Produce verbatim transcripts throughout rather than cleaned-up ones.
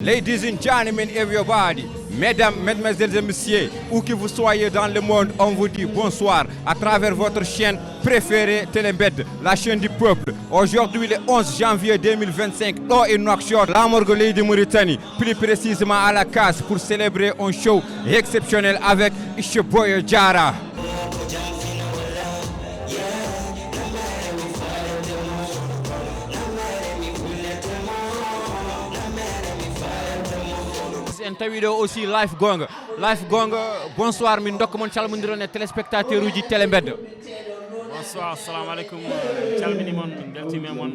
Ladies and gentlemen, everybody, mesdames, mesdemoiselles et messieurs, où que vous soyez dans le monde, on vous dit bonsoir à travers votre chaîne préférée Telembed, la chaîne du peuple. Aujourd'hui, le onze janvier deux mille vingt-cinq, ɗo e Nouakchott, laamorgo leydi Mauritanie, plus précisément à la case, pour célébrer un show exceptionnel avec Iche Boy Jara. En tawi ɗo aussi Life Gonga. Life Gonga, bonsoir, min dokka mon calmondiron e téléspectateur uji Télé Mbedda. Bonsoir, assalamu aleykum. Min calmini mon, min beltima e mon.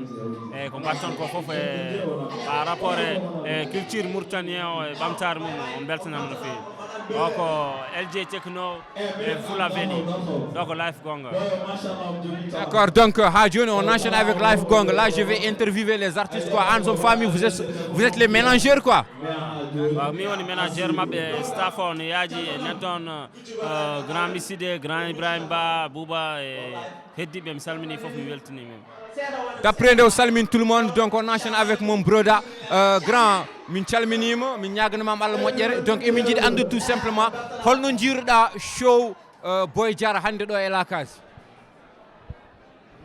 E ko mbatton ko fof e par rapport e, e culture mauritanien o e ɓamtaare mum, on beltanama no feewi. O ko L J Techno e Fula Veli. Ɗo ko Life Gonga. D'accord, donc euh, ha joni on enchaîne avec Life Gonga. Là, je vais interviewer les artistes quoi. An som famille, vous êtes, vous êtes les mélangeurs quoi. Waaw, mi woni manager maɓɓe, staff o no yaaji e nen toon, euh, grand Miside, grand Ibrahim Ba, Bouba e heddiɓe, mi salmini fof, mi weltini men. D'après nde o salmini tout le monde, donc on enchaîne avec mon broda euh, grand. Min calminima, min ñaganimama Allah moƴƴere. Donc emin jiiɗi andude tout simplement holno jiiruɗa show euh, Boy Jara hande ɗo e la case.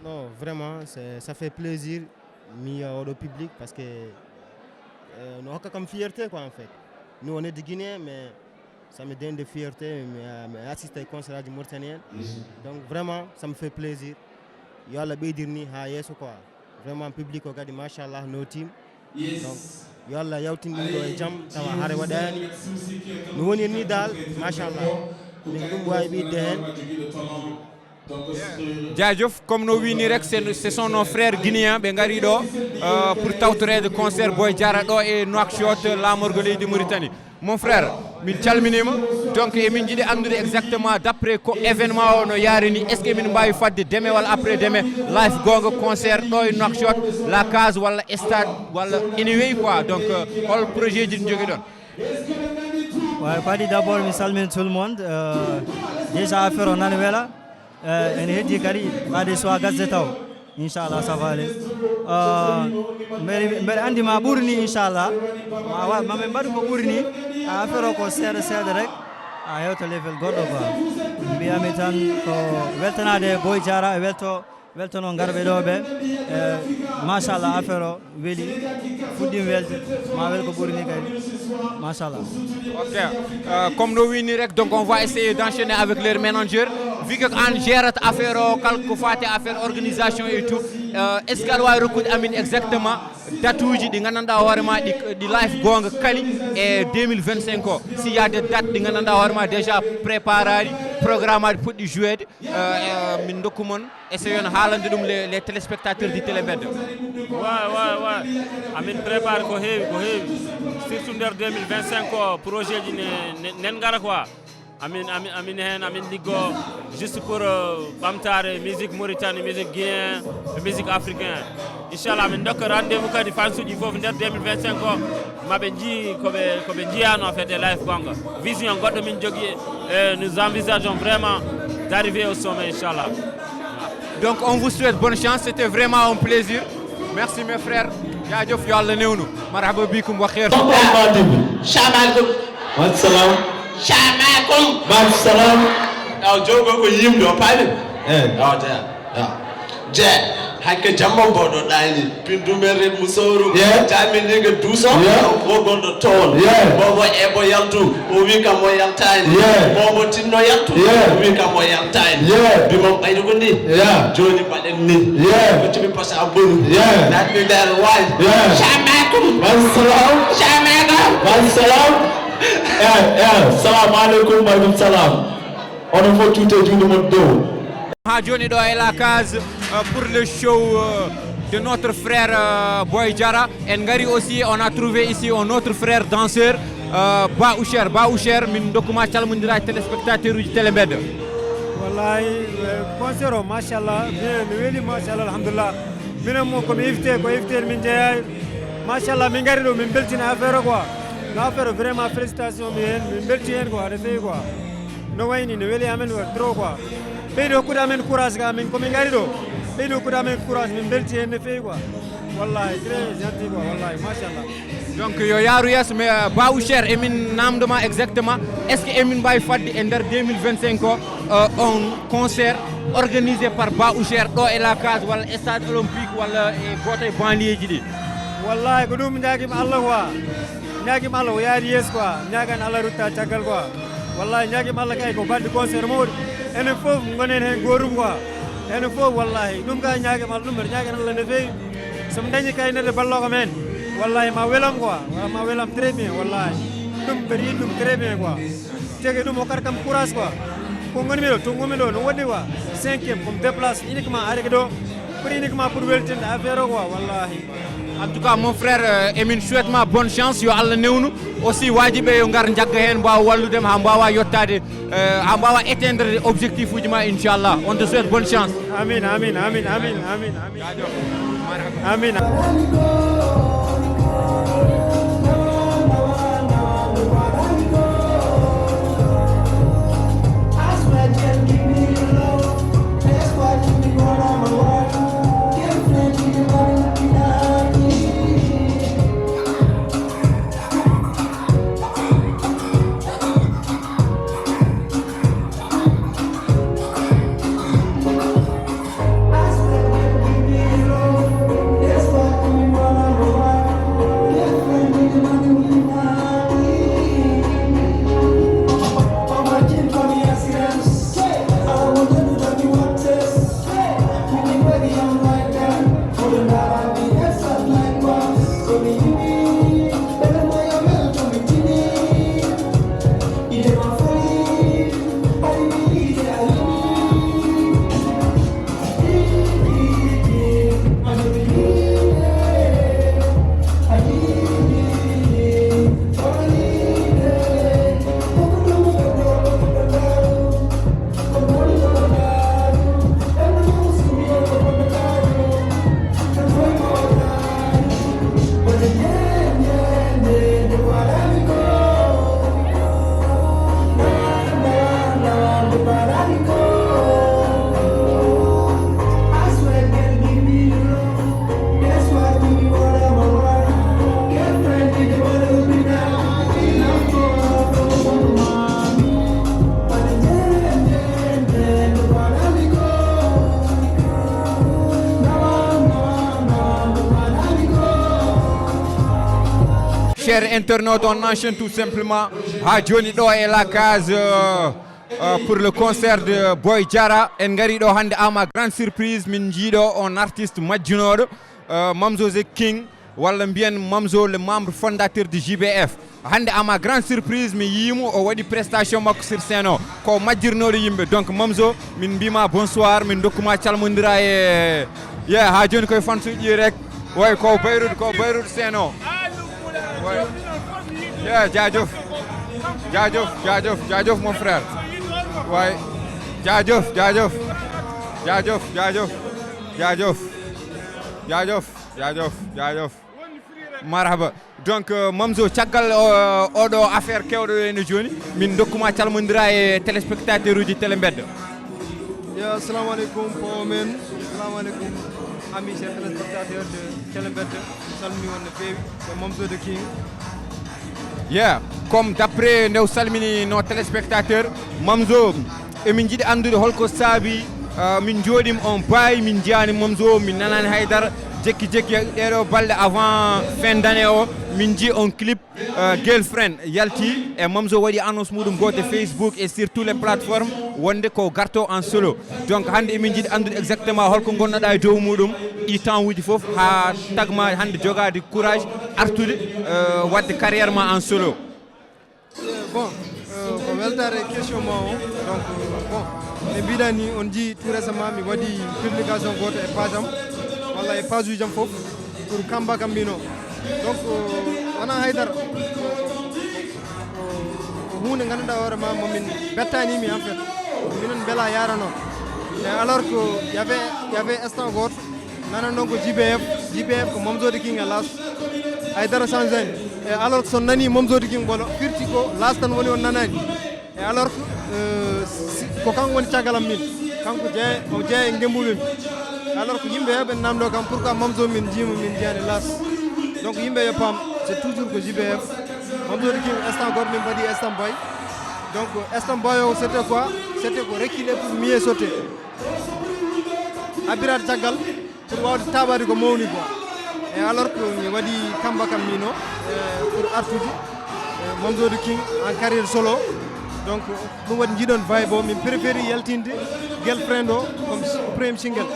Non, vraiment, c'est- ça fait plaisir mi euh, oɗo public parce que euh, no hokka kam fierté quoi en fait. Nous on est de Guinée, mais ça me donne de fierté, mais euh, mais assister concert du Mauritanien. Donc vraiment, ça me fait plaisir. Yo Allah ɓeydir ni ha yeeso quoi. Vraiment public o kadi machallah no team. Donc yo Allah yawtin ɗum ɗo e jam tawa hare waɗani. No wonir ni dal machallah. Min ko ɗum wawi ɓeyde hen. Jaajëf, comme no wini rek, c'est c'est sont nos frères guinéens ɓe ngari ɗo euh, pour tawtoreede concert Boy Jara ɗo e Nouakchott, laamorgo leydi Mauritanie. Mon frère, min calminima. Donc emin jiiɗi andude exactement d'après ko événement o no yaari ni, est ce que emin mbawi fadde demain walla après demain Life Gonga concert ɗo e Nouakchott, la case walla stade walla ene weyi quoi. Donc euh, hol projet ji ɗi jogiɗon? Waawi fadi d'abord mi salmini tout le monde. Euh, déjà affaire o nani wela. Euh, ene heddi kadi fadi soit gasde taw. Inchallah ça va aller. Euh, mbeɗa mbeɗa andi ma ɓuuri ni inchallah. Ma wa- ma min mbaɗu ko ɓuuri ni. Affaire o ko seeɗa seeɗa rek. A hewta level goɗɗo quoi. Mbiyami tan ko weltanade Boy Jara, welto weltono garɓe ɗo ɓe. Eh, machallah affaire o weli, fuɗɗima welde, ma wel ko ɓuuri ni kadi. Machallah. Ok. Euh, comme no wini rek, donc on va essayer d'enchaîner avec leur manager. Vu que an gérata affaire o kala ko fati affaire organisation et tout, euh, est ce que aɗa wawi rokkude amin exactement date uji ɗi gandanɗa hoorema ɗi, ɗi Life Gonga kali e deux mille vingt-cinq o? S'il y a des dates ɗi gandanɗa hoorema déjà préparé aɗi, programme aɗi puɗɗi jouede, euh, euh, min dokku mon essayon haalande ɗum les, les téléspectateurs du Télé Mbedda. Wa wa wa. Amin prépare ko heewi, ko heewi. Surtout nder deux mille vingt-cinq o projet ji ne, ne, nen ngara quoi. Amin amin amin heen amin liggo juste pour euh, ɓamtaare musique Mauritanie, musique guinéen, e musique africain. Inchallah amin dokka rendez-vous kadi fansuji fof nder deux mille vingt-cinq o. Maɓe njii koɓe koɓe njiyano fete Life Gonga. Vision goɗɗo min jogui. Et nous envisageons vraiment d'arriver au sommet inchallah. Donc on vous souhaite bonne chance, c'était vraiment un plaisir. Merci mes frères. Jaajëf, yo Allah newnu. Marhaba bikum wa khair. Salam alaikum. Wassalam. Salam alaikum. Wassalam. Aw jogo ko yimdo pali. Eh. Aw ta. Aw. Je. Hakke jamma bodo dani. Pindu mere musoro. Yeah. Jami liga duso. Yeah. Bogo do ton. Yeah. Bogo ebo yaltu. O wi kam o yaltaani. Yeah. Boobo tinno yaltu. Yeah. O wi kam o yaltaani. Yeah. Bimam ɓayde ko ni. Yeah. Jooni mbaɗen ni. Yeah. Ko cumi pasa a bonu. Yeah. Naatni nder waay. Yeah. Salaam aleykum. Wassalam. Salaam aleykum. Wassalam. Eh, eh, salamu aleykum, waleykum salam. Onon fof tuute juuɗe mon dow. Ha joni ɗo e la case euh, pour le show euh, de notre frère euh, Boy Jara. En gari aussi, on a trouvé ici un autre frère danseur euh, Ba Oucher. Ba Oucher, min dokkuma calmodira e téléspectateur uji Télé Mbedda. Wallahi eh, concert o machallah bien no weli machallah alhamdulillah. Minen mo komi invité ko invité min jeeya. Machallah min gari ɗo min beltina affaire o quoi. No affaire o vraiment félicitation mi hen min belti hen quoi no fewi quoi. No wayni no weli amen wa trop quoi. Ɓeydi hokkude amen courage ka min komin gari ɗo. Ɓeydi hokkude amen courage min belti hen no fewi quoi. Wallahi très gentil quoi wallahi machallah. Donc yo yaaru yeeso, mais euh, Ba Oucher, emin namdo ma exactement, est ce que emin mbawi fadde e nder deux mille vingt-cinq o euh, on concert organisé par Ba Oucher ɗo e la case walla stade olympique walla e goto e banlieue ji ɗi? Wallahi ko ɗum ñaagima Allah quoi. Ñaagima Allah o yaari yeeso quoi. Ñaagan Allah rutta caggal quoi. Wallahi ñaagima Allah kay ko baɗde concert mawɗo. Enen fof gonen hen gorum quoi. Enen fof wallahi ɗum ka ñaagima Allah, ɗum mbeɗa ñaagan Allah no feewi. Somi dañi kay neɗɗo balloko men, wallahi ma welam quoi. Wala ma welam très bien wallahi. Ɗum mbeɗa yiɗi ɗum très bien quoi. Tege ɗum hokkata kam courage quoi. Ko gonmi ɗo, to gonmi ɗo no woɗɗi quoi. Cinquième comme déplace uniquement areke ɗo pour uniquement pour weltinde affaire o quoi wallahi. En tout cas mon frère euh, emin souhaite ma bonne chance, yo Allah newnu aussi wajiɓe yo ngar jagga hen mbawa wallude ma ha mbawa yettade euh, ha mbawa atteindre objectif uji ma inchallah. On te souhaite bonne chance. Amin, amin, amin, amin, amin, amin. Amin. Cher internaute, on enchaîne tout simplement ha joni ɗo e la case euh, euh, pour le concert de Boy Jara. En gari ɗo hande ama grande surprise, min jiiɗo on artiste majjunoɗo euh, Mamzo the King, walla mbiyen Mamzo le membre fondateur de J B F. Hande ama grande surprise, mi yiimo o waɗi prestation makko sur scène o, ko majjirnoɗo yimɓe. Donc Mamzo, min mbima bonsoir, min dokkuma calmodira e ye ha joni koye fansuji ɗi rek. Way ko Beyrouth, ko Beyrouth scène o. Way. Yeah, jaajëf. Jaajëf, jaajëf, jaajëf mon frère. Way. Jaajëf, jaajëf. Jaajëf, jaajëf. Jaajëf. Jaajëf, jaajëf, jaajëf. Marhaba. Donc euh, Mamzo, caggal euh, oɗo affaire kewɗo ene joni, min dokkuma calmodira e téléspectateur uji Télé Mbedda. Ya, assalamu aleykum, pawo men. Assalamu aleykum, amis chers téléspectateurs de Télé Mbedda. Salmini on no feewi, c'est Mamzo the King. Yeah, comme d'après nde o salmini no téléspectateur, Mamzo, emin jiɗi anndude holko saabi euh, min jooɗima on baawi, min jiyani Mamzo, min nanani haydara. Jekki jekki ɗeɗo balɗe avant fin d'année o, min ji on clip euh, Girlfriend yalti e Mamzo waɗi annonce muɗum gooto e Facebook et sur toutes les plateformes, wonde ko garto en solo. Donc hande emin jiɗi anndude exactement holko gonnoɗa e dow muɗum ɗi temps uji fof ha tagma hande jogade courage artude euh, wadde carrière ma en solo. Bon, euh, ko weltare question ma o. Donc euh, bon, e mbiɗa ni on jii tout récemment mi waɗi publication goto e page am walla e page uji am fof pour kamba kam mbino. Donc euh, wona haydara ko hunde ganduɗa hoore ma momin bettanimi en fait. Minen bela yarano e alors que y avait y avait instant goto. Nanan ɗon ko J B F, J B F ko Momzodi King e Las. Haydara changani. E alors que so nani Momzodi King bolo firti ko Las tan woni on nanani. E alors que euh, si- ko kanko woni cagalam min. Kanko jeeya o jeeya e gembuɓe mi. Alors que yimɓe heɓe namdo kam pourquoi Momzo min jiima min jiyani Las. Donc yimɓe yo paam. C'est toujours ko J B F. Mamzodi King, instant goto min mbaɗi instant boy. Donc, instant boy o, c'était quoi? C'était ko reculer pour mieux sauter. Abbirat caggal pour wawde taɓade ko mawni quoi. Et alors que mi waɗi kamba kam mino, eh, pour artude, eh, Mamzodi King en carrière solo. Donc, ɗum waɗi jiɗon vibe o, min préféri yaltinde girlfriend o comme si-, premier single.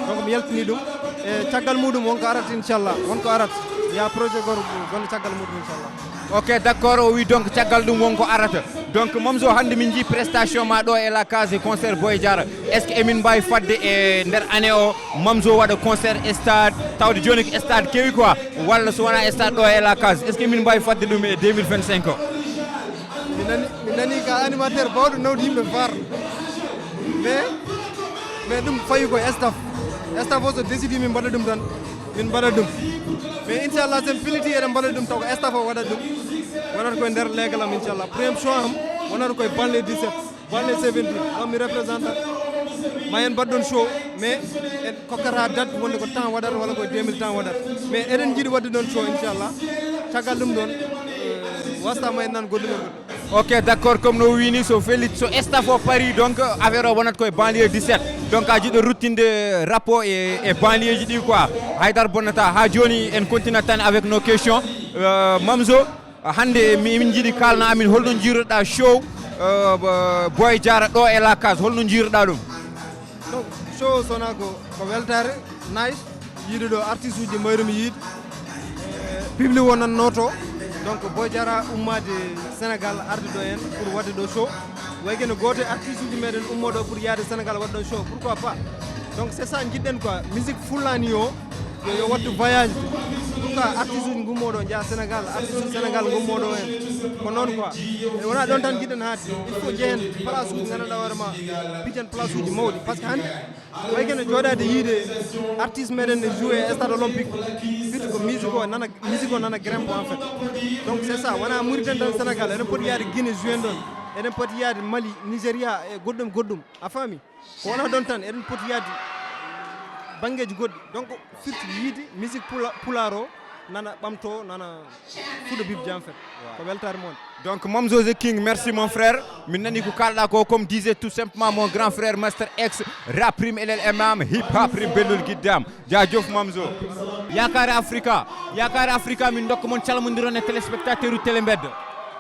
Donc, mi yaltini ɗum. E caggal muɗum wonko arat, inchallah. Wonko arat. Ya projet gor-, gonɗo caggal muɗum, inchallah. Ok, d'accord, o wi donc caggal ɗum wonko arata. Donc, Mamzo, hannde min njii prestation ma ɗo e la case e concert Boy Diarra. Est-ce que emin mbaawi fadde e nder année o, Mamzo waɗa concert e stade, tawde jooni ko stade kewi quoi, walla so wonaa stade ɗo e la case? Est-ce que min mbaawi fadde ɗum e deux mille vingt-cinq o? Mi nani, mi nani ka animateur bawɗo nawde yimɓe far. Mais, mais ɗum fayi ko staff. Staff o so décidi min mbaɗa ɗum tan, min mbaɗa ɗum. Mais inchallah, sen piliti eɗen mbaɗa ɗum taw ko staff o waɗat ɗum. Wonata koye nder leegal am inchallah. Premier choix am wonata koye banlieue dix-sept, banlieue seventeen. Ɗon mi représente. Ma en mbaɗ ɗon show, mais en kokkata date wonde ko temps waɗata walla koye deux mille temps waɗata. Mais eɗen jiiɗi waɗde ɗon show inchallah. Caggal ɗum ɗon, euh, wasta ma en nan goɗɗum e goɗɗum. Ok, d'accord, comme no wini, so felit, so staff o pari, donc affaire o wonat koye banlieue dix-sept. Donc a jiɗo ruttinde rapport e, e banlieue ji ɗi quoi. Haydara bonnata. Ha joni en continue tan avec nos questions. Euh, Mamzo, hande mi, min jiiɗi kalna amin holno jiiruɗa show, euh, Boy Diarra ɗo e la case, holno jiiruɗa ɗum? Donc, show sona ko, ko weltare, nice. Yiide ɗo artiste uji mayru mi yiide. Eh, public o nan noto. Donc, Boy Diarra ummade Sénégal arde ɗo en pour wadde ɗo show. Way kene goto e artiste uji meɗen ummo ɗo pour yaade Sénégal wadde ɗon show. Pourquoi pas? Donc, c'est ça jiɗɗen quoi. Musique fulani o, yo, yo wattu voyage. Pourquoi artiste uji gummo ɗo jaa Sénégal, artiste uji Sénégal gummo ɗo en. Ko noon quoi. E wona ɗon tan jiɗɗen haade. Il faut jehen place uji ganduɗa hoore ma. Pijan place uji mawɗi. Parce que hande, way kene jooɗaade yiide artiste meɗen ne joué e stade olympique. Firti ko musique o nana, musique o nana grimpe en fait. Donc c'est ça, wona Mauritanie tan, Sénégal, eɗen poti yaade Guinée joué ɗon. Eɗen poti yaade Mali, Nigeria e goɗɗum goɗɗum. A faami? Ko wona ɗon tan, eɗen poti yaade banngeeji goɗɗi. Donc firti yiide musique pula-, pulaar o nana ɓamto, nana fuɗo bibje en fait. Ko weltaare mon. Donc Mamzo the King, merci mon frère. Min nani ko kalɗa ko, comme disait tout simplement mon grand frère Master X, rap rim L L M M, hip hop rim bellul giddam. Jaajëf Mamzo. Yaakaar Africa, Yaakaar Africa, min dokka mon calmondiron e téléspectateur u Télé Mbedda.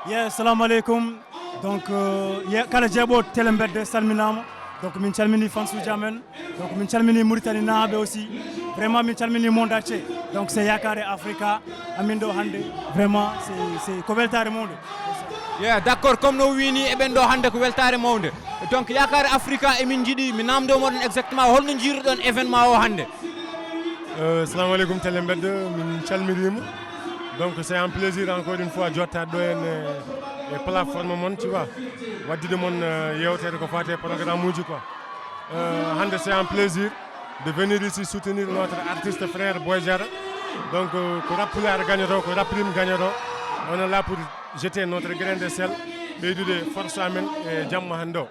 Yeah, assalamu alaikum. Donc, euh, ye-, kala jeeɓo Télé Mbedda salminaama. Donc min calmini fans uji amen. Donc min calmini Mauritanie naaɓe aussi. Vraiment min calmini monde entier. Donc c'est Yaakaar Africa. Amin ɗo hannde, vraiment c'est, c'est ko weltaare mawde. Yeah, d'accord, comme no wini eɓen ɗo hannde ko weltaare mawde. Donc Yaakaar Africa, emin jiiɗi mi namdo moɗon exactement holno jiiruɗon événement o hannde? Euh, assalamu alaikum Télé Mbedda, min calminiima. Donc c'est un plaisir encore une fois jotta ɗo en e, e plateforme mon, tu vois. Waddude mon, euh, yewtere ko fate programme uji quoi. Euh, hannde c'est un plaisir de venir ici soutenir notre artiste frère Boy Diarra. Donc euh, ko rap pulaar gagnotoo, ko rap rim gagnotoo. On est là pour jeter notre grain de sel, ɓeydude force amen e jamma hannde o.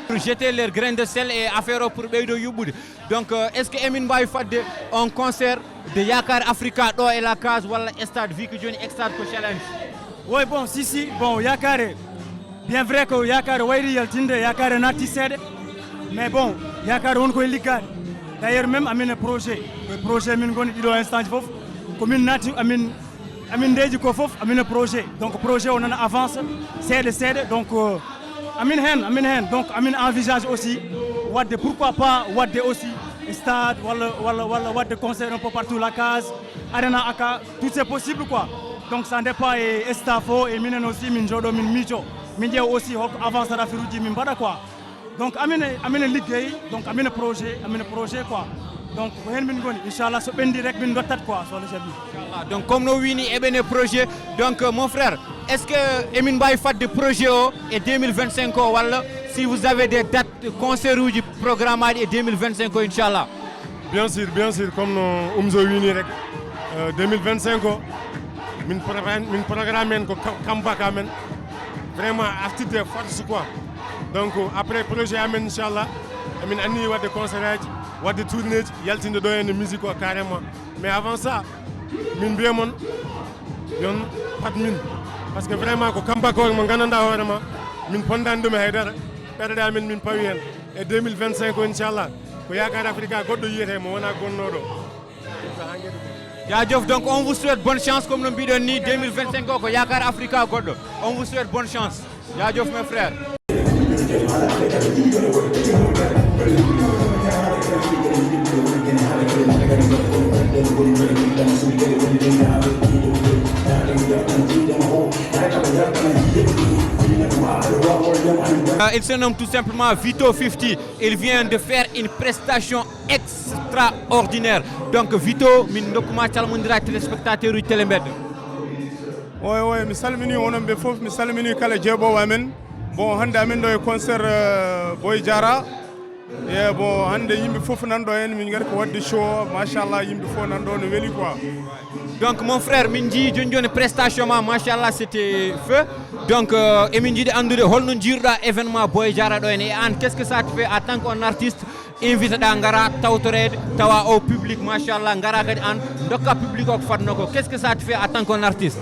Pour jeter leur grain de sel et affaire o pour ɓeydo yuɓɓude. Donc euh, est-ce que emin mbaawi fadde un concert de Yaakaar Africa ɗo e la case walla stade, vu que joni stade ko challenge? Oui, bon, si, si, bon, Yaakaar, bien vrai ko Yaakaar wayri yaltinde, Yaakaar naati seeɗa, mais bon, Yaakaar won koye liggaade. D'ailleurs même amin e projet, koye projet min ngoni ɗiɗo instant ji fof, ko min naati, amin, amin ndeeƴi ko fof, amin e projet. Donc projet o nana avance seeɗa seeɗa, donc euh, amin heen, amin heen. Donc amin envisage aussi wadde, pourquoi pas wadde aussi stade walla, walla, walla wadde concert un peu partout, la case, arena, aka, tout c'est possible quoi. Donc ça dépend e staff o e minen aussi min jooɗo min miijo, min ƴeewa aussi holko avance affaire uji min mbaɗa quoi. Donc amin e, amin e liggey, donc amin e projet, amin e projet quoi. Donc ko heen min ngoni, inchallah so ɓendi rek min dottat quoi, so Allah jaɓi. Inchallah. Donc comme no wini eɓen e projet, donc euh, mon frère, est-ce que emin mbaawi fadde projet o e deux mille vingt-cinq o, walla si vous avez des dates concert uji programmaɗi e deux mille vingt-cinq o inchallah? Bien sûr, bien sûr, comme no Omzo wini rek, euh, deux mille vingt-cinq o min programme, min programme en ko ka-, comeback amen. Vraiment artiste force quoi. Donc après projet amen inchallah, emin anniyi wadde concert aji, wadde tournée ji, yaltinde ɗo henne musique o carrément. Mais avant ça, min mbiya mon Yon pat min, parce que vraiment ko kambako mo gandanɗa hoore ma, min pondani ɗum e haydara. Ɓerɗe amen min pawi hen e deux mille vingt-cinq o, inchallah, ko yakar Africa goɗɗo yiyete mo wona gonnoɗo. Jaajëf. Donc on vous souhaite bonne chance, comme no mbiɗon ni, deux mille vingt-cinq o ko yakar Africa goɗɗo. On vous souhaite bonne chance. Jaajëf mes frères. Euh, il se nomme tout simplement Vito fifty. Il vient de faire une prestation extraordinaire. Donc Vito, min dokkuma calmondira téléspectateur uji Télé Mbedda. Oy oy, mi salmini onon ɓe fof, mi salmini kala jeeɓowo amen. Bon, hannde amin ɗo e concert euh, Boy Diara. E bon, hannde yimɓe fof nan ɗo en, min ngari ko wadde show, machallah, yimɓe fof nan ɗo no weli quoi. Donc mon frère, min jii joni joni prestation ma, machallah, c'était feu. Donc euh, emin jiiɗi anndude holno jiiruɗa événement Boy Diara ɗo en, e an qu'est-ce que ça te fait en tant qu'un artiste, invité ɗa ngara tawtoreede, tawa o public machallah ngara kadi an dokka public o ko fadno ko, qu'est-ce que ça te fait en tant qu'un artiste?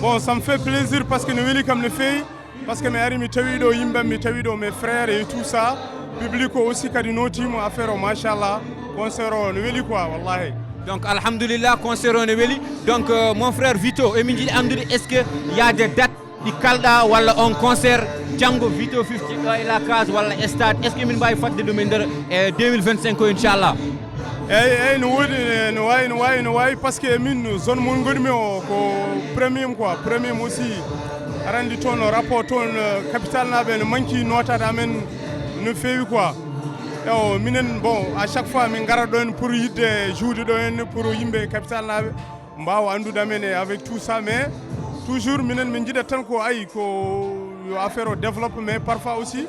Bon, ça me fait plaisir parce que no weli kam no feewi. Parce que mi ari mi tawi ɗo yimɓe am, mi tawi ɗo mes frères et tout ça. Public o aussi kadi notimo affaire o, machallah. Concert o no weli quoi, wallahi. Donc alhamdulillah, concert o no weli. Donc euh, mon frère Vito, emin jiiɗi anndude est-ce que y a des dates ɗi kalɗa walla on concert janngo Vito fifty ɗo e la case walla stade, est-ce que min mbawi fadde ɗum e nder e deux mille vingt-cinq o inchallah? Eyyi eyyi, no woodi, no wawi no wawi no wawi, parce que min zone mo gonmi o ko premier quoi, premier aussi. Aɗa anndi toon rapport toon, euh, capital naɓe no manki notade amen no feewi quoi. Ewo minen bon, à chaque fois min ngara ɗo en pour yidde juude ɗo en pour yimɓe capital naɓe mbawa anndude amen et avec tout ça, mais toujours minen min jiiɗat tan ko ayi ko yo affaire o développe, mais parfois aussi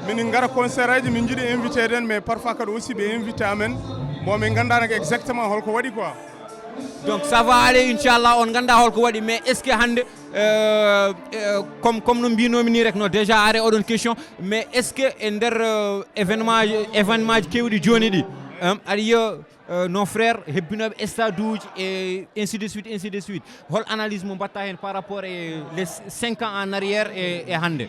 min ngara concert aji, min jiiɗi invité den, mais parfois kadi aussi ɓe invité amen. Bon, min ngannda nak exactement holko waɗi quoi. Donc ça va aller inchallah, on ganda holko waɗi, mais est-ce que hannde euh, euh, comme comme no mbinomi ni rek, no déjà are oɗon question, mais est-ce que e nder euh, événement événement ji kewɗi joni ɗi, hein, aɗa yiya euh, nos frères hebbinoɓe stade uji et ainsi de suite, ainsi de suite, hol analyse mo mbatta hen par rapport e les cinq ans en arrière e, e hannde?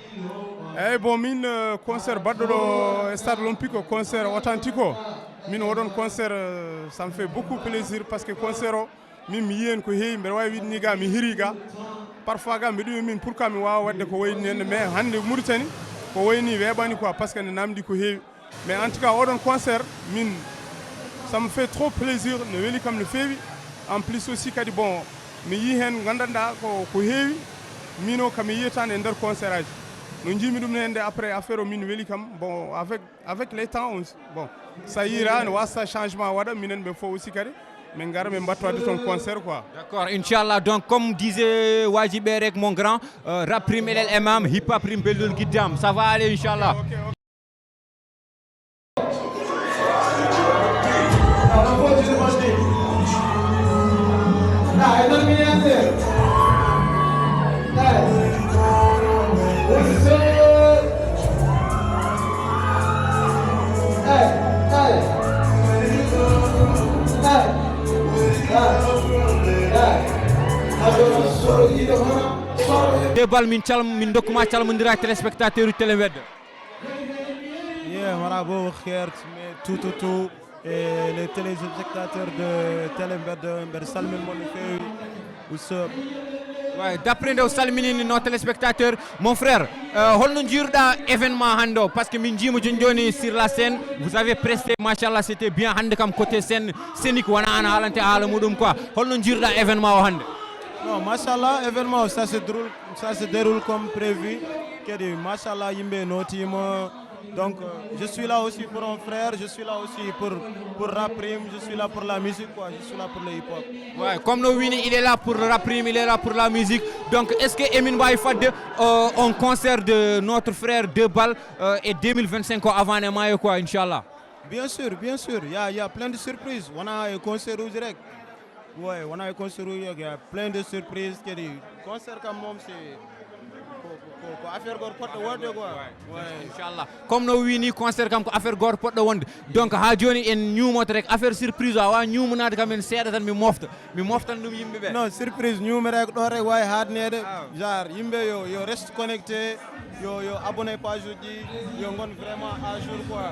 Eyyi bon, min euh, concert baɗɗo ɗo stade olympique o, concert authentique o, min oɗon concert euh, ça me fait beaucoup plaisir parce que concert o min mi yii hen ko heewi, mbeɗa wawi wiide ni ga mi hiiri ga. Parfois ga mbiɗa wiya min pourquoi mi wawa wadde ko wayni hen, mais hannde Mauritanie ko wayni weeɓani quoi, parce que ne namdi ko heewi. Mais en tout cas oɗon concert min ça me fait trop plaisir, no weli kam no feewi. En plus aussi kadi bon, mi yii hen gandanɗa ko ko heewi. Min o kami yiyatani e nder concert aji, no jiimi ɗum hen nde, après affaire o min weli kam. Bon, avec avec les temps on, bon, ça ira, no wasta changement waɗa, minen ɓe fof aussi kadi min ngara min mbatta wadde toon concert quoi. D'accord, inchallah. Donc comme disait Wadji Berek, mon grand, euh, rap rime L L M M, hip hop rime Belul Giddam, ça va aller inchallah. Deux balles, min calm min dokkuma calmondira téléspectateur uji Télé Mbedda. Yeah, marhaba, kheer, mais tout tout tout, et les téléspectateurs de Télé Mbedda, mbeɗa salmina mon no feewi. What's up? Ouais, d'après nde o salminini nos téléspectateurs, mon frère, euh, holno jiiruɗa événement hannde o? Parce que min jiima joni joni sur la scène, vous avez presté, machallah, c'était bien. Hannde kam côté scène, scénique wona an haalante haala muɗum quoi. Holno jiiruɗa événement o hannde? Non, machallah, événement o, ça se déroule, ça se déroule comme prévu. Kadi machallah, yimɓe notima. Donc euh, je suis là aussi pour un frère, je suis là aussi pour pour rap rime, je suis là pour la musique quoi, je suis là pour le hip hop. Ouais, comme no wini, il est là pour le rap rime, il est là pour la musique. Donc est-ce que emin mbawi fadde euh, un concert de notre frère Deux Balles euh, e deux mille vingt-cinq o avant ne maayo quoi, inchallah? Bien sûr, bien sûr, il y a, il y a plein de surprises. On a un concert au direct. Ouais, on a un concert au direct, il y a plein de surprises. Kadi Concert kam moom c'est ko ko ko affaire goto poɗɗo wonde quoi. Ouais. Inchallah, comme no wini concert kam ko affaire goto poɗɗo wonde. Donc ha joni en ñumoto rek affaire surprise o awa ñumanade kam en seeɗa tan mi mofta mi moftan ɗum yimɓeɓe. Non, surprise, ñuume rek ɗo rek wawi haadneede. Genre yimɓe yo yo reste connecté, yo yo abonné page uji, yo ngon vraiment à jour quoi.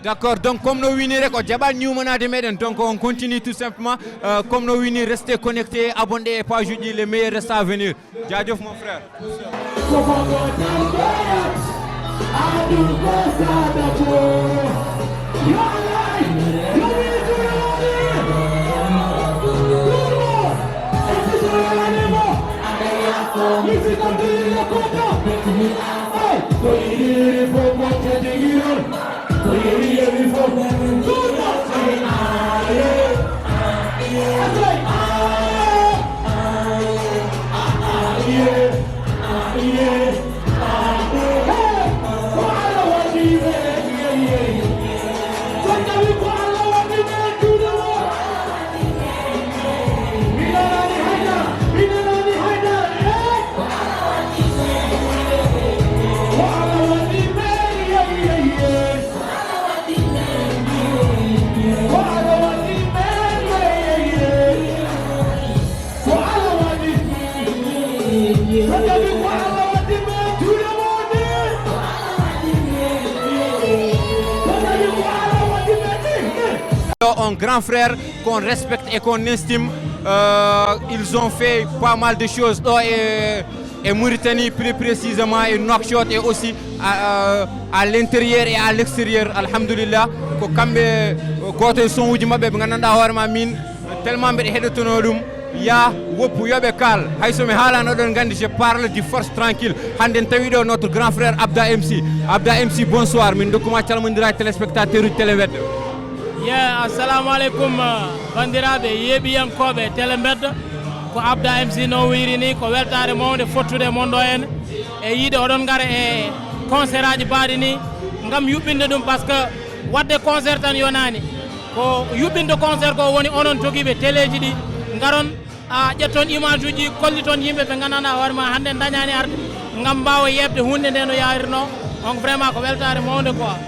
D'accord, donc comme no wini rek o jaɓat ñumanade meɗen, donc on continue tout simplement. Euh, comme no wini, restez connectés, abonnez e page uji, les meilleurs restent à venir. Jaajëf mon frère. Un grand frère qu'on respecte et qu'on estime. Euh, ils ont fait pas mal de choses ɗo e, e Mauritanie, plus précisément e Nouakchott et aussi à, à, à l'intérieur et à l'extérieur. Alhamdulillah, ko kamɓe goto e son uji maɓɓe ɓe gandanɗa hoore ma min tellement mbeɗa heɗotono ɗum. Ya woppu yoɓe kaal, hayso mi haalano ɗon gandi je parle du Force Tranquille. Hande en tawi ɗo notre grand frère Abda M C. Abda M C, bonsoir, min dokkuma calmodira e téléspectateur uji Télé Mbedda. Ye, assalamu aleykum, uh, bandiraɓe yeeɓiyankoɓe Télé Mbedda. Ko Abda M C no wiri ni, ko weltare mawde fottude e mon ɗo en e yiide oɗon gara e concert aji baɗi ni, gam yuɓɓinde ɗum parce que wadde concert tan yonani. Ko yuɓɓinde concert ko woni onon jogiiɓe téléji ɗi, garon, a ƴetton image uji, kolliton yimɓe ɓe gandanɗa hoore ma hande dañani arde gam mbawa yebde hunde nde no yahirno. Donc vraiment ko weltare mawde quoi.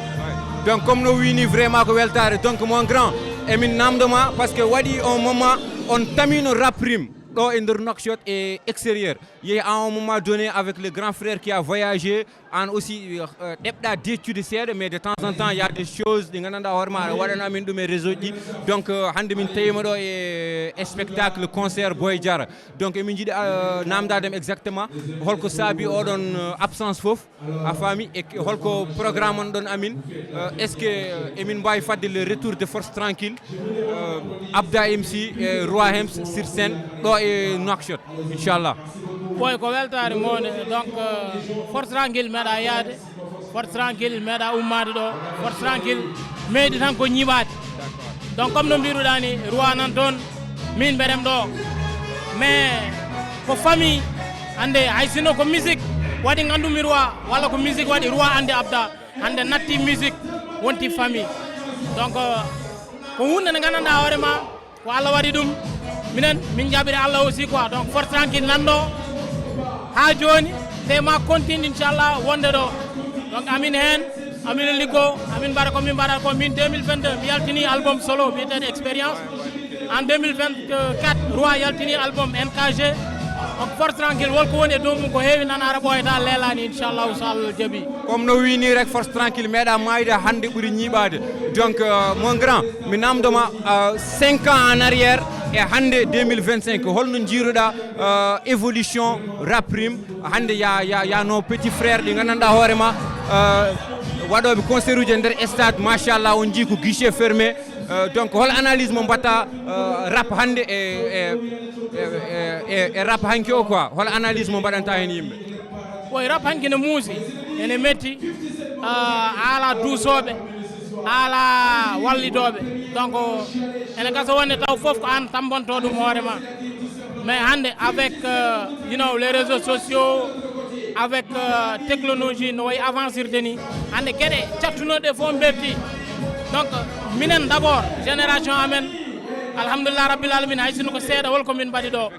Donc comme no wini, vraiment ko weltare. Donc mon grand, emin namdoma parce que waɗi un moment on tamino Rap Rim ɗo e nder Nouakchott et extérieur. Yehi à un moment donné avec le grand frère qui a voyagé, an aussi, euh, ɗeɓɗa deccude seeɗa, mais de temps en temps il y a des choses ɗi gandanɗa hoore ma aɗa waɗana min ɗum e réseau ji. Donc, euh, hande min tawima ɗo e spectacle concert Boy Diarra. Donc emin jiiɗi, euh, namdadem exactement holko saabi oɗon, euh, absence foof, a faami, e holko programme on ɗon amin. Euh, est ce que, euh, emin mbawi fadde le retour de Force Tranquille, euh, Abda M C e Roi Hems sur scène ɗo e Nouakchott, inchallah? Ɓoy ko weltare mawde. Donc, euh, Force Tranquille meeɗa yaade, Force Tranquille meeɗa ummade ɗo, Force Tranquille meeɗi tan ko ñiɓade. Donc comme no mbiruɗa ni, Roi nan toon, min mbeɗem ɗo. Mais ko famille, hande hay sinno ko musique waɗi gandumi Roi, walla ko musique waɗi Roi andi Abda, hande natti musique wonti famille. Donc, euh, ko hunde nde gandanɗa hoore ma ko Allah waɗi ɗum. Minen min jaɓiri Allah aussi quoi. Donc Force Tranquille nan ɗo ha joni, te ma continue inchallah wonde ɗo. Donc amin hen, amin liggo, amin mbaɗa ko min mbaɗata ko. Min deux mille vingt-deux mi yaltini album solo biyeteɗo Expérience. En deux mille vingt-quatre Roi yaltini album N K G. Donc Force Tranquille wol ko woni e dow mum ko heewi nan ara ɓooyata leelani inchallahu so Allah jaɓi. Comme no wini rek, Force Tranquille meeɗa mayde, hande ɓuuri ñiiɓade. Donc, euh, mon grand, mi namdoma, euh, cinq ans en arrière e hande deux mille vingt-cinq, holno jiiruɗa, euh, évolution Rap Rim? Hande ya ya ya no petit frère ɗi gandanɗa hoore ma, euh, waɗoɓe concert uji e nder stade, machallah, on jii ko guichet fermé. Euh, donc hol analyse mo mbatta, euh, rap hande e, e, e, e, e rap hanki o quoi, hol analyse mo mbaɗanta hen yimɓe? Ɓoy rap hanki ne muusi, ene metti, euh, ala duusoɓe, ala wallidoɓe. Donc ene gasa wonde taw foof ko an tambonto ɗum hoore ma. Mais hande avec, euh, you know, les réseaux sociaux, avec, euh, technologie no wayi avancirde ni, hande gueɗe cattunoɗe fof berti. Donc minen d'abord génération amen, Alhamdulillah Rabbil Alamin, hay sinno ko seeɗa wol ko min mbaɗi ɗo.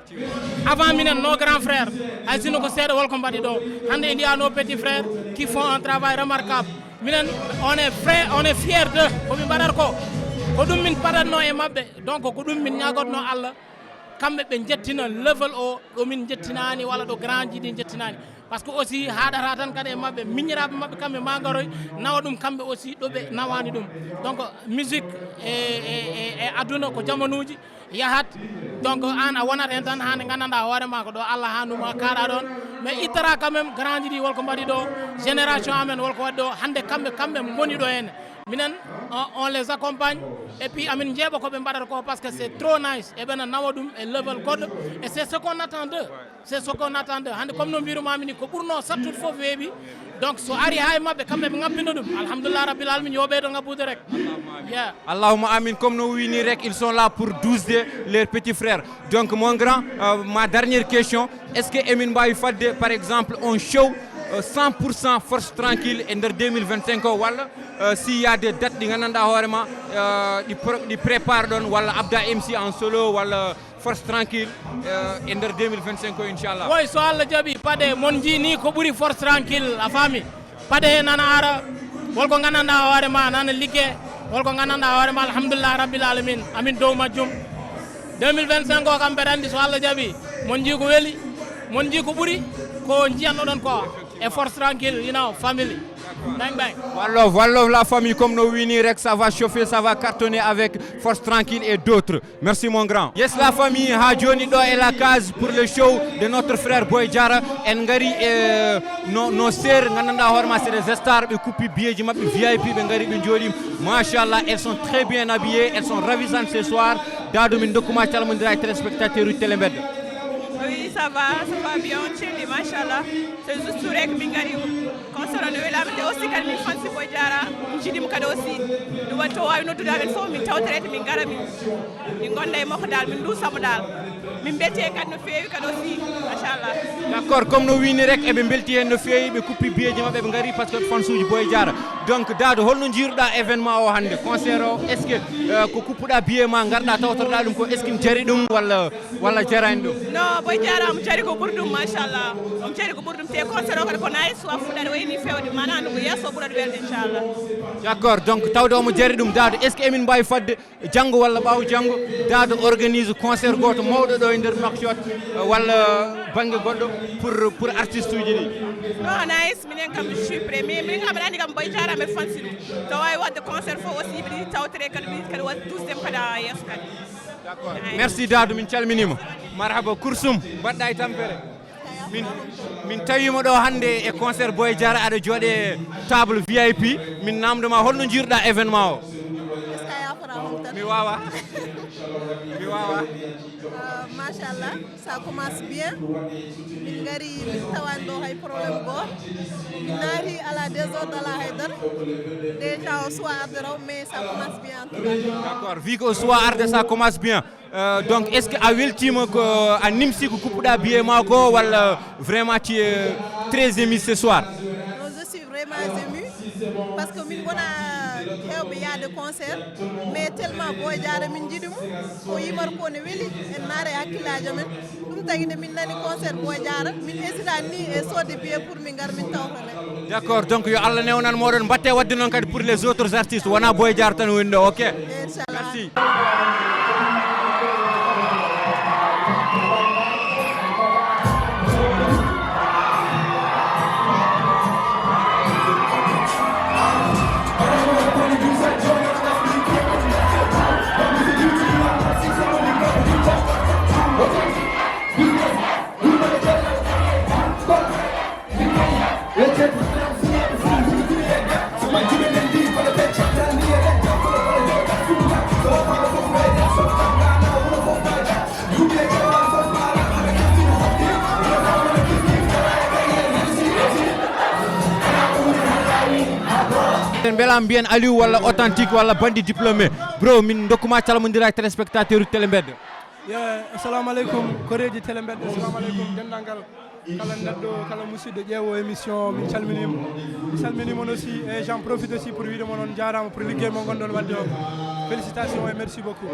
Avant minen, nos grands frères, hay sinno ko seeɗa wol ko mbaɗi ɗo. Hannde il y a nos petits frères qui font un travail remarquable. Minen, on est frère, on est fiers de ko min mbaɗata ko. Ko ɗum min padatno e maɓɓe. Donc ko ɗum min ñaagotno Allah. Kamɓe ɓe njettina level o ɗo min njettinaani walla ɗo grand ji ɗi njettinaani. Par ce que aussi haaɗata tan kadi e maɓɓe, miñiraaɓe maɓɓe kamɓe ma ngaroy nawa ɗum kamɓe aussi ɗo ɓe nawaani ɗum. Donc musique e, e, e, e aduna ko jamanuuji yahat. Donc aan a wonat heen tan haa nde nganndanɗaa hoore ma ko ɗo Allah haanuma kaaɗa ɗoon. Mais ittata quand même grand ji ɗi wol ko mbaɗi ɗo, génération amen wol ko waɗi ɗo. Hannde kamɓe, kamɓe ngoni ɗo heen. Minen, on, on les accompagne. Et puis amin njeeɓa ko ɓe mbaɗata ko parce que c'est trop nice. Eɓena nawa ɗum e level goɗɗo. Et c'est ce qu'on attend d'eux. C'est ce qu'on attend d'eux. Hannde comme no mbirumami ni ko ɓurno sattude fof weeɓi. Donc so ari hay maɓɓe kamɓe ɓe ngabbino ɗum. Alhamdulillah Rabbil Alamin, yo ɓeydo ngabbude rek. Yeah. Allahumma amin, comme no wini rek, ils sont là pour douze de leurs petits frères. Donc mon grand, euh, ma dernière question, est-ce que emin mbawi fadde par exemple un show euh, cent pour cent Force Tranquille e nder deux mille vingt-cinq o, walla euh, s'il y a des dates ɗi nganndanɗaa hoore ma euh, ɗi pro- ɗi prépare ɗon, walla Abda M C en solo, walla Force Tranquille euh, e nder deux mille vingt-cinq o, inchallah? Woy, so Allah jaɓi, paɗe mon jii ni ko ɓuri Force Tranquille, a faami? Paɗe nana ara, wol ko nganndanɗaa hoore ma nana ligge, wol ko nganndanɗaa hoore ma, alhamdulillah Rabbil Alamin, amin dow majjum. Deux mille vingt-cinq o kam, mbeɗa anndi so Allah jaɓi, mon jii ko weli, mon jii ko ɓuri ko njiyannoɗon ko e Force Tranquille, you know, family. Bang, bang. One love, one love la famille, comme no wini rek, ça va chauffer, ça va cartonner avec Force Tranquille et d'autres. Merci mon grand. Yes la famille, ha joni ɗo e la case pour le show de notre frère Boy Diarra. En ngari e no, no sœur, nganndanɗaa hoore ma c'est des stars, ɓe kuppi biyeji maɓɓe V I P, ɓe ngari ɓe jooɗi. Machallah, elles sont très bien habillées, elles sont ravissantes ce soir. Daado, min dokkuma calmondira e téléspectateur uji Télé Mbedda. Oui, ça va, ça va bien, on chill, machallah. C'est juste rek min ngari concert o no welami, te aussi kadi min fansi Boy Diarra, min jiɗimo kadi aussi. Ɗum waɗi to wawi noddude amen fof min tawtorede min ngara min min gonda e makko dal, min dusamo dal. Min belti hen kadi no feewi kadi aussi, machallah. D'accord, comme no wini rek, eɓe belti hen no feewi, ɓe kuppi biyeji maɓɓe ɓe ngari par ce que fansuji Boy Diarra. Donc Daado, holno jiiruɗa événement o hannde, concert o? Est ce que euh, ko kuppuɗa biye ma garɗa tawtorɗa ɗum ko, est ce que ne jari ɗum walla walla jarani ɗum? Non, Boy Diarra omo jari ko ɓuri ɗum, machallah. Omo jari ko ɓuri ɗum, te concert o kadi ko nice, wa fuɗɗade wayni fewde, mana no ko yesso ɓurat welde, inchallah. D'accord, donc tawde omo jari ɗum, Daado, est ce que emin mbawi fadde janngo walla ɓaawo janngo, Daado organise concert gooto mawɗo ɗo e nder Nouakchott, euh, walla bannge goɗɗo pour, pour artiste uji ɗi? Non, nice, minen kam je suis prêt, mais minen kam aɗa anndi kam Boy Diarra mbeɗa fansi ɗum. To wawi waɗde concert fof aussi, mbiɗa yiɗi tawtore kadi, mbiɗa yiɗi kadi waɗde dusdem kadi ha yesso kadi. Merci Daado, min calminima. Marhaba Kursum, mbaɗɗa e tampere. Min, min tawima ɗo hannde e concert Boy Diarra, aɗa jooɗe table V I P. Min namdoma holno jiiruɗa événement o? Est-ce que a yafora hon tan? Mi wawa. Mi wawa. Euh, machallah, ça commence bien. Min ngari, min tawani ɗo hay problème goto. Min naati ala désordre, ala haydara. Déjà o suwa arde raw, mais ça commence bien en tout cas. D'accord, vu que o suwa arde, ça commence bien. Euh, donc est ce que a weltima ko a nimsi ko kuppuɗa biye ma ko, walla vraiment tu es très ému ce soir? Non, je suis vraiment ému parce que min wona hewɓe yaade concert, mais tellement Boy Diarra min jiɗi mo, o yimata ko ne weli en naara e hakkillaji amen. Ɗum tagi nde min nani concert Boy Diarra, min hésitani ni e sodde billet pour min ngar min tawtore. D'accord, donc yo Allah newnan moɗon, mbatte wadde noon kadi pour les autres artistes, wona Boy Diarra tan woni ɗo, ok? Inchallah. Merci. En mbela mbiyen Aliou walla authentique walla bandi diplômé. Bro, min dokkuma calmondira e téléspectateur uji Télé Mbedda. Ye, assalamu aleykum koreji Télé Mbedda, assalamu aleykum denndangal kala neɗɗo, kala musidɗo ƴeewo émission, min calminima. Mi salminima on aussi et j'en profite aussi pour wiide mon on jarama pour liggey mo gonɗon wadde o. Félicitations et merci beaucoup.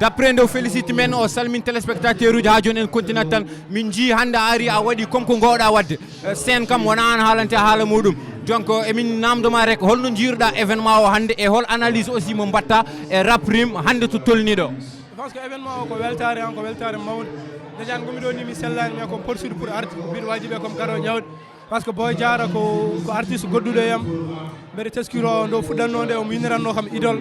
D'après nde o félicite men, o salmin téléspectateur uji ha joni en continat tan. Min jii hannde a ari a waɗi comme ko gowɗa wadde. Eh, scène kam wona an haalante haala muɗum. Donc eh, emin namdoma rek holno jiiruɗa événement o hannde e hol analyse aussi mo mbatta e rap rim hannde to tolniɗo? Je pense que événement o ko weltare an ko weltare mawde. Déjà komi ɗo ni mi sellani mais comme poursuite pour arde mbiɗo wajiɓe comme garo jawde. Parce que Boy Diarra ko ko artiste goɗɗuɗo e am. Mbeɗa teskiro nde o fuɗɗanno nde omo yiniranno kam idole.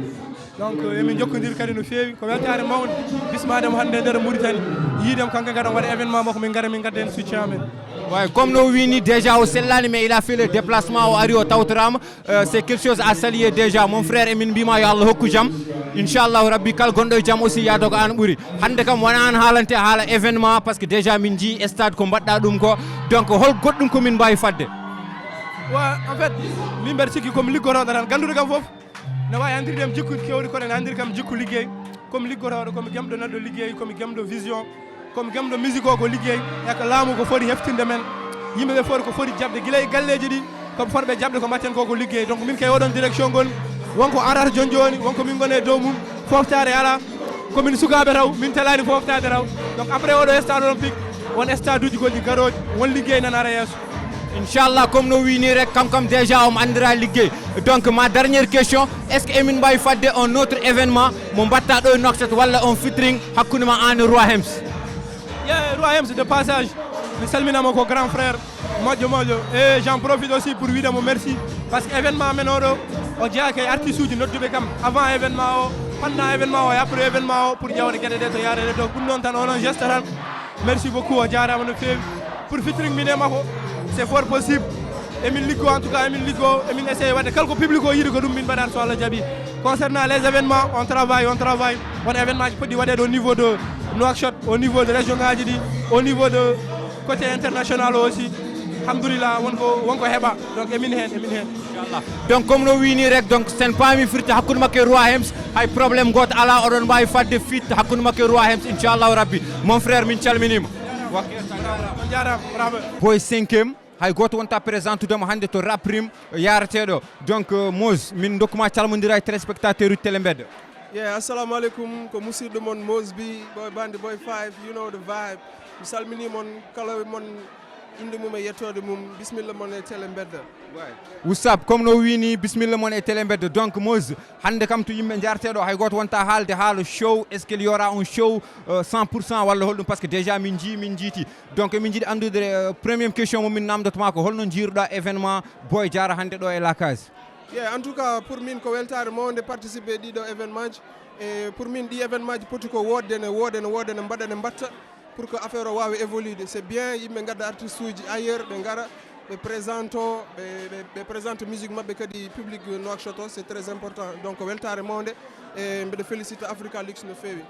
Donc emin jokkodiri kadi no feewi ko weltare mawde bismademo hannde e nder Mauritanie. Yiidem kanko kadi on waɗa événement makko min gara min gadda heen soutien amen. Ouais, comme no wini déjà o sellani mais il a fait le déplacement o ari o tawtorama. Euh, c'est quelque chose à saluer déjà mon frère emin mbima yo Allah hokku jam. Inchallahu rabbi kala gonɗo e jam aussi yaado ko an ɓuuri. Hannde kam wona an haalante haala événement parce que déjà min jii stade ko mbaɗɗa ɗum ko. Donc hol goɗɗum ko min mbawi fadde? Wa en fait min mbeɗa sikki komi liggotoɗo tan ganduɗo kam foof ne wawi andirde am jikkuji kewɗi kono ne andiri kam jikku liggey. Komi liggotoɗo komi gemɗo neɗɗo liggey komi gemɗo vision. Komi gemɗo musique o ko liggey e ko laamu ko foti heftinde men. Yimɓe ɓe foti ko foti jaɓde gila e galleji ɗi. Koɓe fotɓe jaɓde ko mbatten ko ko liggey donc min kay oɗon direction goni. Wonko arata joni joni wonko min goni e dow mum. Foftade ala. Komin sukaɓe taw min telani foftade taw. Donc après oɗo stade olympique won stade uji goɗɗi garoji won liggey nan ara yeeso. Inchallah comme no wini rek kam kam déjà omo andira liggey. Donc ma dernière question, est ce que emin mbawi fadde un autre événement mo mbatta ɗo e Nouakchott walla un featuring hakkunde ma an e Roi Hems? Ye Roi Hems de passage mi salminama ko grand frère moƴƴo moƴƴo et j'en profite aussi pour wiide mo merci. Parce que événement men oɗo o jeeyaka e artiste uji nodduɓe kam avant événement o, pendant événement o e après événement o pour ƴewde gueɗe ɗe to yarede donc ɗum noon tan onon geste tan. Merci beaucoup o jarama no feewi. Pour featuring min e makko c'est fort possible. Emin liggo en tout cas emin liggo emin essaye wadde kala ko public o yiɗi ko ɗum min mbaɗata so Allah jaaɓi. Concernant les événements on travaille on travaille. Won événement ji poɗɗi waɗede au niveau de Nouakchott, au niveau de région ngaji ɗi, au niveau de côté international aussi. Alhamdulillah wonko wonko heɓa donc emin hen emin hen. Donc comme no wini rek donc sen paami firti hakkunde makko e Roi Hems. Hay problème goto ala oɗon mbawi fadde fit hakkunde makko e Roi Hems inchallahu rabbi. Mon frère min calminima. On jarama bravo. Boy cinquième hay goto wonta présent tudema hannde to rap rim yareteɗo. Donc euh, Moz min dokkuma calmodira e téléspectateur uji télé mbedda. Yeah, assalamu alaikum ko musidɗo mon Mosby boy bandi boy five, you know the vibe. Mi salmini mon kala mon inde mum e yettode mum. Bismillah mon e télé mbedda. What's up comme no wini bismillah mon e télé mbedda donc Moz hannde kam to yimɓe jarteɗo hay goto wonta haalde haala show est ce qu'il y aura un show euh, cent pour cent walla holɗum parce que déjà min jii min jiiti. Donc emin jiiɗi anndude euh, première question mo min namdotoma ko holno jiiruɗa événement Boy Diarra hannde ɗo e la case? Yeah, en tout cas pour min ko weltare mawnde participer e ɗiɗo événement ji. E pour min ɗi événement ji poti ko wodde ne wooda ne wooda ne mbaɗa ne mbatta pour que affaire o wawa évolude c'est bien yimɓe gadda artiste uji ailleurs ɓe gara ɓe présente o ɓe présente musique mabɓe kadi public Nouakchott o c'est très important donc weltare mawnde. E mbeɗa félicite Africa Lux no feewi.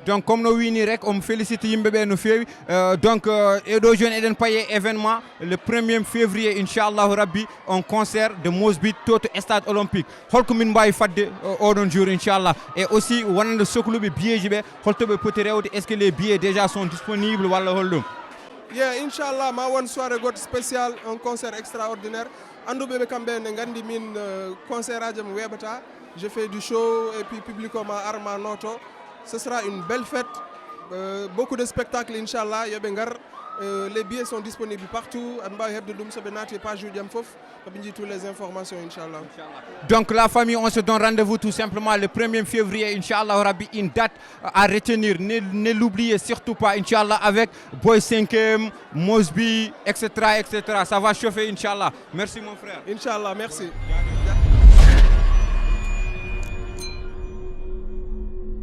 Donc comme no wini rek omo félicite yimɓe ɓe no feewi. Euh, donc euh, eɗo joni eɗen paye événement le premier février inchallahu rabbi un concert de Mosby to to stade olympique. Holko min mbawi fadde euh, oɗon jour inchallah et aussi wonande sokluɓe biyeji ɓe holto ɓe poti rewde est ce que les billets déjà sont disponibles walla holɗum? Yeah, inchallah ma won soirée goto spécial un concert extraordinaire. Anduɓeɓe kamɓe ne gandi min euh, concert aji am weeɓata. Je fais du show et puis public o ma ar ma noto. Ce sera une belle fête. Euh, beaucoup de spectacles inchallah yoɓe ngar. Euh, les billets sont disponibles partout aɓe mbawi hebde ɗum soɓe naati e page uji am foof. Koɓe jii toutes les informations inchallah. Donc la famille on se donne rendez vous tout simplement le premier février inchallah rabbi une date à retenir ne, ne l'oubliez surtout pas inchallah avec Boy cinquième, Mosby, et cetera et cetera. Ça va chauffer inchallah. Merci mon frère. Inchallah merci.